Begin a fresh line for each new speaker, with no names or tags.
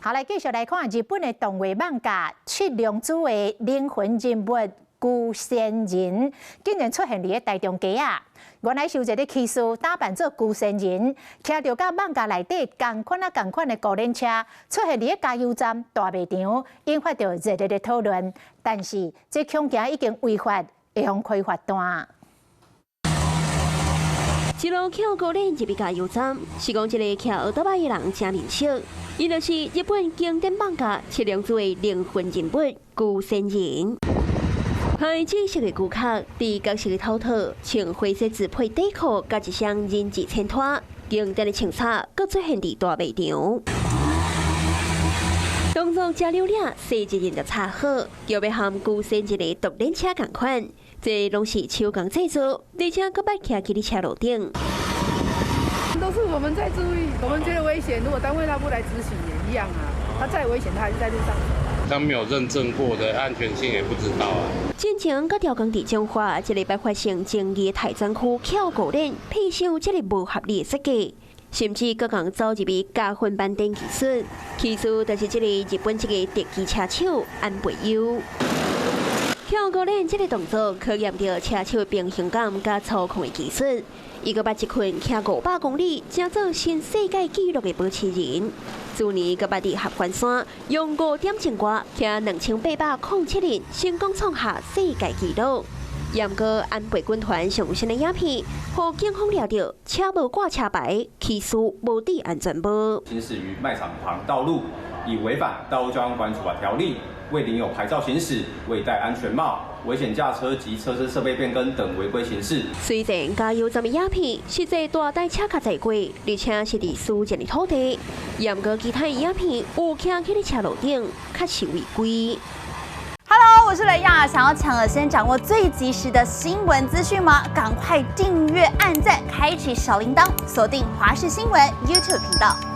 好，來繼續來看日本的動畫漫畫《七龍珠》的靈魂人物龜仙人，竟然出現佇咧台中街仔。原來是有一个騎士打扮做龜仙人，騎著佮漫畫內底仝款啊仝款的五輪車，出現佇咧加油站大賣場，引發著熱烈的討論。但是這恐驚已經違法，會予開罰單。
一路轎孤輪入去加油站，是講這个騎歐兜擺的人誠面熟，伊就是日本經典漫畫《七龍珠》的靈魂人物龜仙人。開紫色的龜殼，佇角色的頭套，穿灰色自配底褲，佮一雙人字前拖，經典的穿插，閣出現佇大賣場。動作誠流利，細節認得插好，叫欲和龜仙人的獨輪車仝款。這攏是手工製作，而且閣捌騎佇咧車路頂。
都是我們在注意，我們覺得危險。如果單位他不來執行也一樣啊，他再危險，他還是在路上。
他沒有認證過的安全性也不知道啊。
進前閣調工佇彰化，這禮拜發生爭議的泰山區轎五輪，披上這个無合理的設計，甚至閣共走入去加分班電技術，起訴就是這个日本籍的特技車手安倍優。轎五輪這个動作考驗著車手平衡感佮操控的技術。伊閣捌一困騎500公里，成做新世界紀錄的保持人。去年閣捌佇合歡山用5點鐘外騎2807日，成功創下世界紀錄。毋過安倍軍團上新的影片，予警方掠著車無掛車牌，騎士無戴安全帽。
行駛於賣場旁道路，以違反《道路交通管理處罰條例》，未領有牌照行駛、未戴安全帽、危險駕車及車身設備變更等違規行事。
雖然加油站的影片實際大台車較載過，而且是佇私人的土地，毋過其他的影片有騎佇咧車路頂，確實違規。
Hello，我是雷亞，想要搶先掌握最及時的新聞資訊嗎？趕快訂閱、按讚、開啟小鈴鐺，鎖定華視新聞 YouTube 頻道。